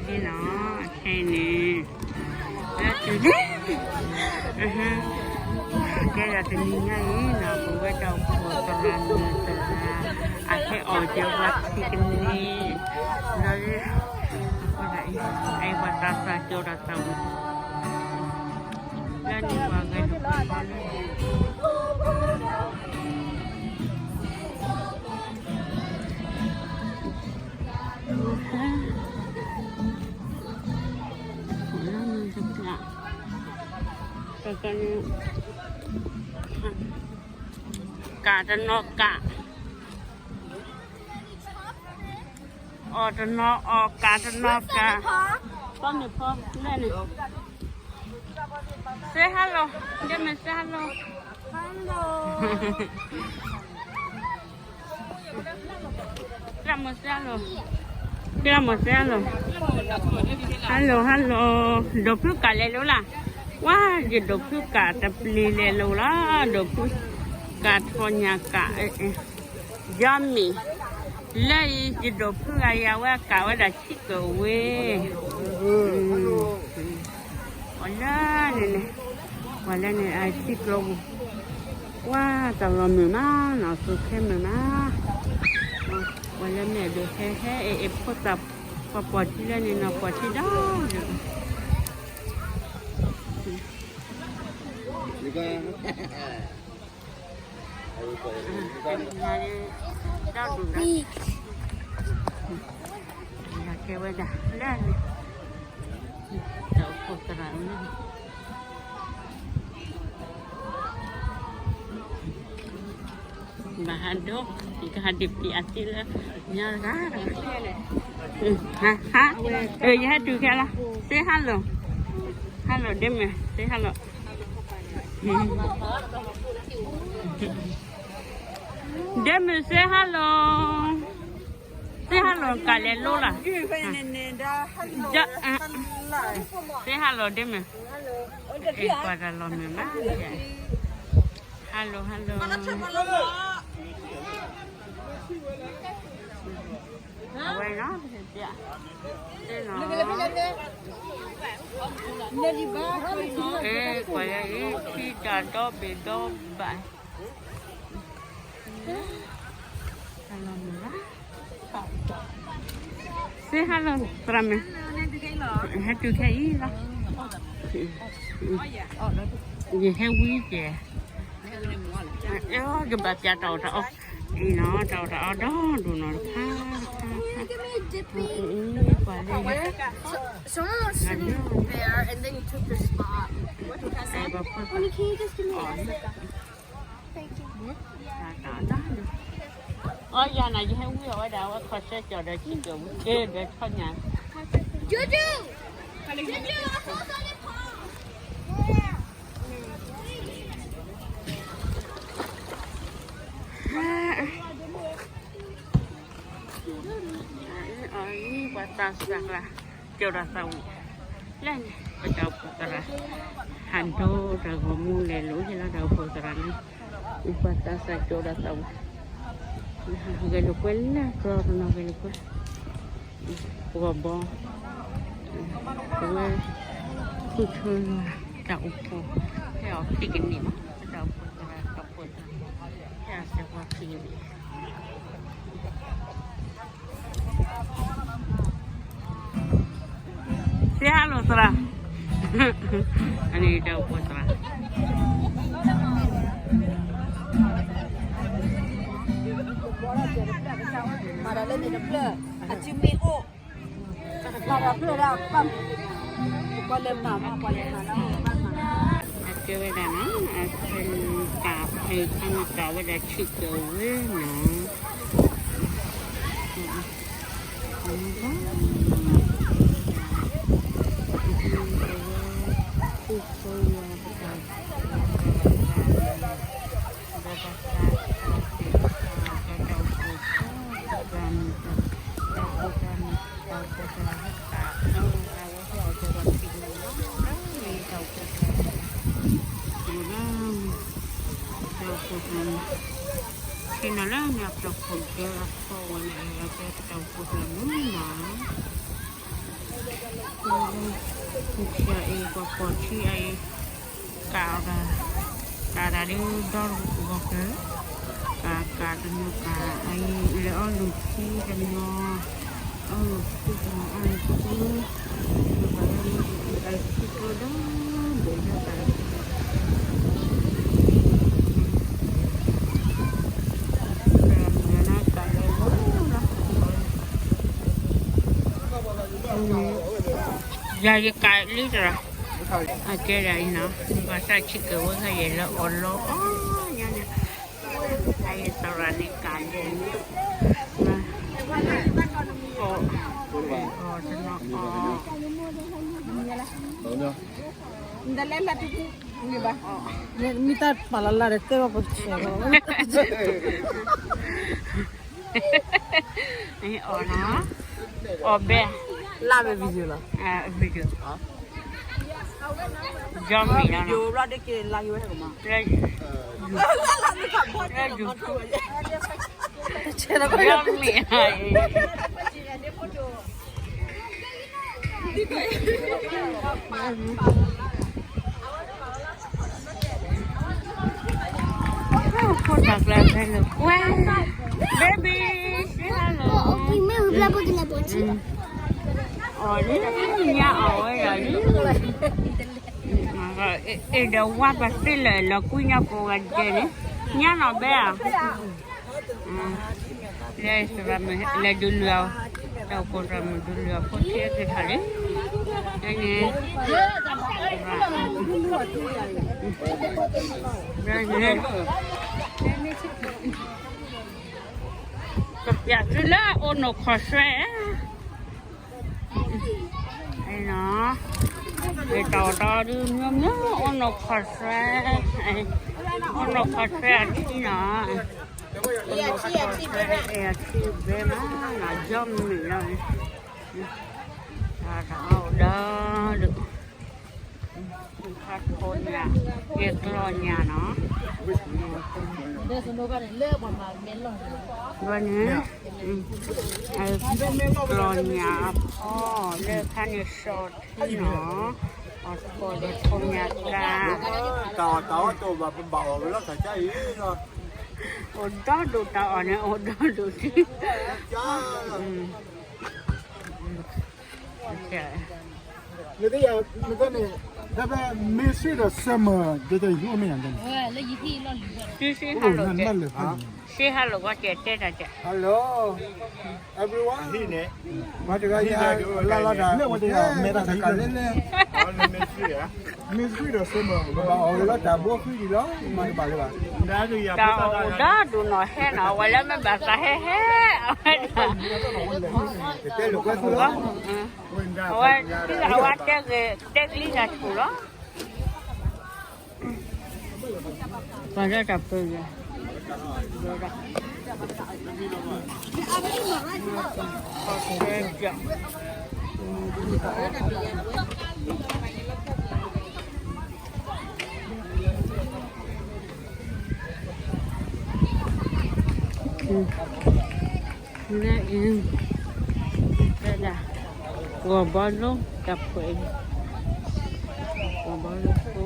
နီၤ, ခဲအံၤန့ၣ် လၢတုၤလံ, ကဲဒီးတနံၤညါအံၤနီၤ ပဝဲဒီးပှၤသရၣ်မုၣ်သရၣ် အဟဲအီၣ်က့ၤဝဲထံကန့ၣ်, လၢ အံၤ ပှၤသးစၢ်ကၠီဒီးသးဝံၣ် လၢန့ၣ်ပှၤဂဲၤလိာ်ကွဲလၢ ကးတနီၤကး, အီၣ်တနီၤအီၣ် ကးတနီၤကး, ဖီန့ၣ်ဖီလဲၣ်န့ၣ်, say hello, ဒ့မုၣ် say hello. ကလၢမုၢ်စဲလီၤ, ကလၢမုၢ်စဲလီၤ, hello hello, ဒိးဖုကးလဲၤလိၤလၢ်, ဝါ ယဒိးဖုကးတပျ့ၤလဲၤလိၤလီၤ, ဒိးဖုကးထီၣ်ညါကး, ယီမ့ၢ်, လၢအံၤ ယဒိးဖုဂၤယၤဝဲကးဝဲဒၣ်ဆံးကဝ့ၢ် ပှၤလၢန့ၣ်န့ၣ်, ပှၤလၢန့ၣ်အဆံးကျိပူၤ, ဝါ တၢ်လီၤမုာ်မးနီၤ သူခဲမုာ်မး, ပှၤလၢမ့ၢ်ဒိးဟဲဟဲအဲၣ်အဲၣ်ဖိသၣ်, ပှၤပိာ်ထံလၢန့ၣ်နီၤ ပိာ်ထံဒီး ဒီဒူၣ်ဒီး ကဲဝဲဒၣ်လၢန့ၣ်, တၢ်အိၣ်ဖှိၣ်သရၣ်န့ၣ် ဘၣ်ဟးဒိ, ယကဟးဒုးပံာ်အသ့လၢညါဂၤ, ဟါ, ယဟဲတုၤခဲလီၤ, say hello, hello ဒ့မုၣ် say hello, ဒ့မုၣ် say hello, say hello ကးလဲၤလိၤလၢ်, say hello ဒ့မုၣ်, ကွၢ်တၢ်လီၤမုာ်မး, hello hello, အဝဲနီၤ, ကွၢ်ယၤအံၤ ထံတၢ်ဒီဘ့ၣ်ဒီဘၣ်, say hello သရၣ်မုၣ်, ဟဲတုၤခဲအံၤလီၤ, ယဟဲဝံကဲ, ယဘၣ်ပျးတၢ်အီၣ်တၢ်အီ, အံၤနီၤ တၢ်အီၣ်တၢ်အီဒီဒိၣ်နီၤ တခါတခါတခါ, ကွၢ်လၢ Someone was sitting there and then you took their spot. What kind of, can you just give me a second? Thank you. အီယၤနၤ ယဟဲဝံအီၤဝဲဒၣ် အဝဲခီၣ်ဆၢကၠီၣ်ဒီး ဆံးကဝ့ၢ်ဒီးထီၣ်ညါ, Juju! Juju, I saw something pop. အံၤ ပှၤသးစၢ်ကျါ ကၠီၤဒီးသးဝံၣ်, လၢန့ၣ် ပတၢ်အိၣ်ဖှိၣ်သရၣ် ဟးဒိတၢ်ဂီၤမူလဲၤလိၤဟ့ၣ်လီၤတၢ်အိၣ်ဖှိၣ်သရၣ်န့ၣ်, ပှၤသးစၢ်ကၠီၤဒီးသးဝံၣ်, ဂဲၤလိာ်ကွဲလၢကီၢ်တနီၤဂဲၤလိာ်ကွဲ, ပဂီၢ်ဘီ, ပဝဲ ဃုထၢ တၢ်အိၣ်ဖှိၣ် ဟဲအီၤခံကနံၣ်မး, ပတၢ်အိၣ်ဖှိၣ်သရၣ် တၢ်အိၣ်ဖှိၣ်သရၣ် ဟဲအီၤစဲးပှၤခံကနံၣ် စ့ဟါလိာ်သရၣ်, အန့ၣ်တၢ်အိၣ်ဖှိၣ်သရၣ်, မၤဒီးလၢန့ၣ်တဖျၢၣ်, အစုမ့ၢ်အိၣ်, မၤဒီးဖျၢၣ်ဒၣ်, ပှၤလဲၤမၤမး ပှၤလဲၤမၤလၢ အကဲဝဲဒၣ်နီၤ, အဖဲန့ၣ်တၢ်ဖဲခါန့ၣ် ကးဝဲဒၣ်ဆံးကဝ့ၢ်နီၤ, တၢ်အိၣ်ဖှိၣ်သရၣ်န့ၣ် ထံၣ်နီၤလၢန့ၣ် အပျီခိၣ်ဒၢအဖီဝဲန့ၣ် အကဲတၢ်အိၣ်ဖှိၣ်သရၣ်မုၣ်နီၤ, အံၤ ပှၤပိာ်ထံအံၤ ကးအီၤဒီး ကးတၢ်ဒ်ဒီဂီၤကျၢၤ ကးကးတနီၤကးအံၤ လဲၤအီၣ်လူၤထံတနီၤ အီၣ်လူၤထံတနီၤ အီၣ်လူၤထံ အီၣ်လူၤထံကျိဒီး ဘိးဒၣ်တၢ် ယၤယကးလံတရၢ် အကဲဒၣ်အံၤနီၤ ဘၣ်ဆၣ်ဆံးက့ၤဝဲခါယဲၢ်လၢအီၣ်လီၤအီၣ်ညါန့ၣ် အအံၤသရၣ်န့ၣ်ကးဒဲးန့ၣ် အီၣ် အီၣ်တနီၤအီၣ် မ့ၢ်တၢ်ပာ်လီၤလၢ်ဒီးတဲဘၣ်ပှၤဆဲးလီၤ အီၣ်နီၤ အီၣ်ဘဲ လၢ်ဝဲ video လီၤ video ယီမ့ၢ်လီၤ video ဘျီဒ်က့ၤလၢ်က့ၤဝဲဟဲကမၤ လၢ YouTube ယီမ့ၢ်လီၤ ဖိသၣ်ကျါဖဲလၢကွဲ baby say hello အီၣ်လံ ညါအီၣ်ဝဲဒၣ်လံ အဲၣ်ဒိးဝါပသ့လၢာ်လီၤကွံညါကိးဂၤဒဲးန့ၣ် ညါနီၤဘဲဧါ လဲၤသရၣ်မုၣ်လဲၤဒုးလုၢ်အီၤ တၢ်အိၣ်ဖှိၣ်သရၣ်မုၣ်ဒုးလုၢ်အီၤ ဖိဆံးက့ၤထီၣ်လံ န့ၣ် ကပျးသုလၢအအိၣ်နီၢ်ခီၣ်ဆွဲ အံၤနီၤ တၢ်အီၣ်တၢ်အီဒုးမ့ၢ်မ့ၢ်အိၣ်နီၢ်ခီၣ်ဆွဲ အိၣ်နီၢ်ခီၣ်ဆွဲအထံနီၤ အထံဘဲမးနီၤ ယီမ့ၢ်လီၤ တၢ်အီၣ်ဒီး ခါထိညါ ကဲကျီညါနီၤ ဘျီန့ၣ် ကျီညါအဖီ လၢခါန့ၣ် စီၤထံနီၤ အီၣ်တကိးဒီးထိညါကျါ တၢ်အီၣ်တၢ်အီၣ်တအိၣ်ဘၣ် ပဘၣ်အီၣ်ဝဲလီၤတၢ်ကါအံၤလီၤ အိၣ်ဒီဒိၣ်တၢ်အီၣ်န့ၣ် အိၣ်ဒီဒိၣ်ထံ နကန့ၣ် ဒါပေမဲ့ မင်းရှိတော့ summer ဒီးယူမင်းရတယ် Say hello ကဲ Say hello ကဲ တဲတၢ်ကဲ Hello everyone မၤတဂၤယၤ လၢလီၤတၢ် မဲတၢ်တကးလဲၣ်လဲၣ် မင်းရှိတော့ summer ဘၣ်အီၣ်ဝဲလီၤတၢ်ဘိဃံဒံးလီၤ မၤတဘၣ်လၢၤဘၣ် တၢ်အိၣ်ဒီဒိၣ်နီၢ်ဟဲနီၤ အဝဲလၢမ့ၢ်ဘၣ်သးဟဲဟဲ အဝဲဒၣ် တဲလိာ်ကွဲသူလီၤ အဝဲ အဝဲတဲဂ့ၤ တဲကလံၤတၢ်ဆူၣ်လီၤ ပှၤလၢတၢ်ပၢၤယၤ လၢအံၤ တဲဒၣ် ဂီၤဘီလိ တၢ်ဖှဲး ဂီၤဘီလိ